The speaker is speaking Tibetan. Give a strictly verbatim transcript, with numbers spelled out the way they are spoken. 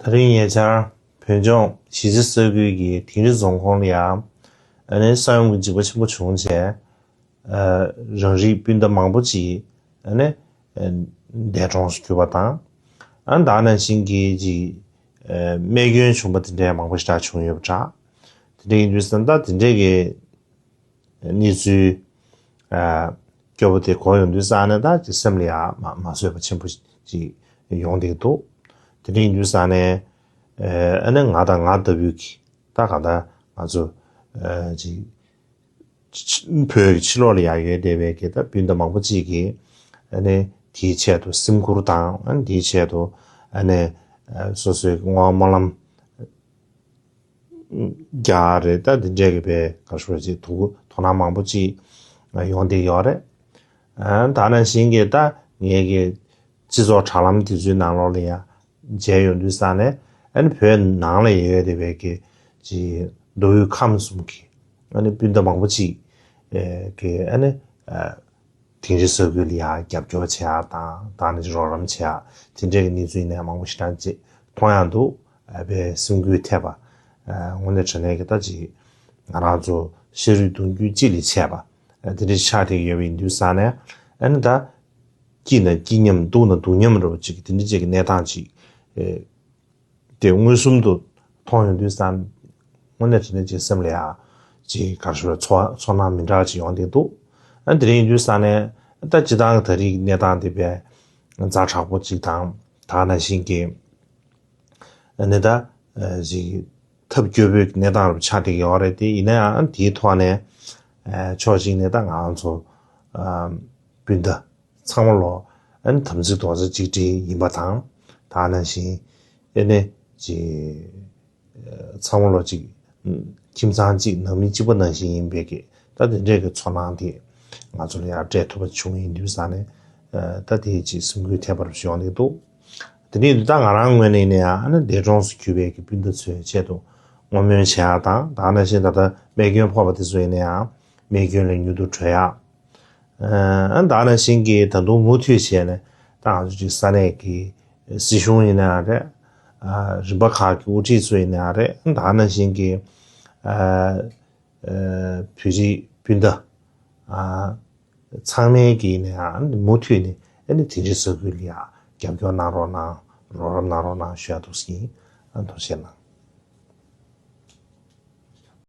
ད་རིང་ཉེ་ཆར་བོད་ལྗོངས་གཞིས་རྩེ་ས་ཁུལ་གྱི་དིང་རི་རྫོང་ཁོངས་ལ་ཡང་ཨ་ནི་ས་ཡོམ་གྱི་འཇིགས་པ་ཆེན་པོ་བྱུང་རྗེས། ཨ་རང་རིགས་སྤུན་ཟླ་མང་པོ་ཅིག་ཨ་ནི་ཨ་འདས་གྲོངས་སུ་གྱུར་པ་དང་། ཨ་ནི་ད་ག་ནང་བཞིན་གྱི་ཅིག་ཨ་རྨས་སྐྱོན་བྱུང་པ་དེ་འདྲའི་མང་པོ་ཞེ་དྲག་བྱུང་ཡོད་པ་འདྲ། དེ་འདྲ་ཡིན་དུས་ཙང་ད་དེ་འདྲའི་གི་གནས་ཚུལ་ཨ་སྐྱོ་པོ་དེ་གོ་ཡོང་དུས་ཙང་ནས་ད་ཅིག་སེམས་ལ་ཡང་མ་མ་བཟོད་པ་ཆེན་པོ་ཅིག་ཡོང་བསྡད་འདུག་དེ་འདྲ་ཡིན་དུས་ཙང་ནས་ཨ་ནི་ང་དང་ང་ལྟ་བུའི་གི་ད་ག་ད་ང་ཚོ་ཨ་ཅིག་ཕྱི་བོད་ཀྱི་ཕྱི་ལོགས་ལ་ཡང་ཡོད་བསྡད་པའི་གི་ད་སྤུན་ཟླ་མང་པོ་ཅིག་གིས་ཨ་ནི་དེའི་ཆེད་དུ་སེམས་ཁུར་དང་ཨ་ནི་དེའི་ཆེད་དུ་ཨ་ནི་ཨ་སོ་སོའི་བསྔོ་བ་སྨོན་ལམ་རྒྱག་རེད། ད་འདི་འདྲས་ཀྱི་བའི་ག་ཞུ་བ་ཅིག་དོ་དོ་སྣང་མང་པོ་ཅིག་ཡོང་བསྡད་ཡོད་རེད། ཨ་ད་ནང་བཞིན་གྱི་ད་ངས་ཀྱི་སྤྱི་ཚོགས་དྲ་ལམ་དེ་ཚོའི་ནང་ལོགས་ལ་ཡང་མཇལ་ཡོང་དུས་ཙང་ནས་ཨ་ནི་བོད་ནང་ལ་ཡོད་བསྡད་པའི་གི་ཅིག་མདོ་དབུས་ཁམས་གསུམ་གྱི་ཨ་ནི་སྤུན་ཟླ་མང་པོ་ཅིག་ཨེ་གི་ཨ་ནི་ཨ་དིང་རི་ས་ཁུལ་ལ་ཡང་རྒྱབ་སྐྱོར་བྱེད་ཡག་དང་ད་ནི་རོགས་རམ་བྱེད་ཡག་དེ་འདྲའི་གི་གནས་ཚུལ་ཡིན་ནའི་མང་པོ་ཞེ་དྲག་ཅིག་མཐོང་ཡག་འདུག་ཨ་དཔེ་སེམས་འགུལ་ཐེབས་པ། ཨ་དངོས་གནས་དྲང་གནས་ཀྱི་ད་ཅིག་ང་རང་ཚོ་ཤ་རུས་གདུང་རྒྱུད་གཅིག་ལས་ཆད་པ་ཨ་དེ་འདྲ་ཆགས་བསྡད་ཡོད་པ་ཡིན་དུས་ཙང་ནས་ཨ་ནི་ད་སྐྱིད་ན་སྐྱིད་མཉམ་སྡུག་ན་སྡུག་མཉམ་འདྲ་བོ་ཅིག་གི་དེ་འདྲ་ཅིག་གི་གནས་སྟངས་ཅིག་ཨེ་དེ་མངོན་སུམ་དུ་མཐོང་ཡོང་དུས་ཙང་དངོས་གནས་དྲང་གནས་ཅིག་སེམས་ལ་ཡང་ཅིག་ག་རེ་ཞུ་རེད། ཚོར་ཚོར་སྣང་མི་འདྲ་བ་ཅིག་ཡོང་བསྡད་འདུག་ཨ་དེ་རིང་ཡིན་དུས་ཙང་ནས་ད་སྤྱིར་བཏང་གི་ད་རེས་ཀྱི་གནས་སྟངས་དེ་དཔེ་ཛ་དྲག་པོ་ཅིག་དང་ད་ག་ནང་བཞིན་གྱི་ཨ་ནི་ད་ཨ་ཅིག་ཐབས་སྐྱོ་པོའི་གནས་སྟངས་རུ་ཆགས་བསྡད་ཀྱི་ཡོད་རེད། དེ་ཡིན་ན་ཡང་དེའི་ཐོག་ནས་ཨ་ཕྱོགས་གཅིག་ནས་ད་ང་རང་ཚོ་ཨ་སྤུན་ཟླ་ཚང་མ་ལོ་ཨ་ནི་དམ་ཚིག་རྡོག་རྩ་གཅིག་སྒྲིལ་ཡིན་པ་དང་ད་ག་ནང་བཞིན་ཨ་ནི་ཅིག་ཚང་མ་ལོ་གཅིག་ཁྱིམ་ཚང་གཅིག་ནང་མི་གཅིག་པ་ནང་བཞིན་ཡིན་པའི་གི་ད་དེ་འདྲའི་གི་ཚོར་སྣང་དེ་ང་ཚོ་ལ་ཡང་སྤྲད་ཐུབ་པ་བྱུང་ཡིན་དུས་ཙང་ནས་ད་དེའི་ཅིག་སེམས་འགུལ་ཐེབས་པ་རུ་ཡོང་གི་འདུག་དེ་ནས་ད་ང་རང་ངོས་ནས་ཡིན་ན་ཡང་ཨ་ནི་འདས་གྲོངས་སུ་གྱུར་པའི་གི་སྤུན་ཟླ་ཚོའི་ཆེད་དུ་བསྔོ་སྨོན་བྱེད་ཡག་དང་ད་ག་ནང་བཞིན་ད་ལྟ་རྨས་སྐྱོན་ཕོག་པ་དེ་ཚོ་ཡིན་ན་ཡང་རྨས་སྐྱོན་ལས་མྱུར་དུ་གྲོལ་ཡག་ཨ་ད་ག་ནང་བཞིན་གྱི་ད་དུང་མུ་མཐུད་བྱས་ནས་ད་ང་ཚོ་ཅིག་ས་གནས་ཀྱི་སྲིད་གཞུང་ཡིན་ན་ཡང་རེད། ཨ་རིམ་པ་ཁག་གི་དབུ་ཁྲིད་ཚོ་ཡིན་ན་ཡང་རེད། ད་ག་ནང་བཞིན་གྱི་ཨ་ཨ་བོད་རིགས་སྤུན་ཟླ་ཨ་ཚང་མའི་གི་ཡིན་ན་ཡང་མུ་མཐུད་ནས་ཨ་ནི་དིང་རི་ས་ཁུལ་ལ་ཡང་རྒྱབ་སྐྱོར་གནང་རོགས་གནང་། རོགས་རམ་གནང་རོགས་གནང་ཞུ་ཡག་འདུག་ཟེར་གྱི་ཡིན། ཨ་ཐུགས་རྗེ་གནང་།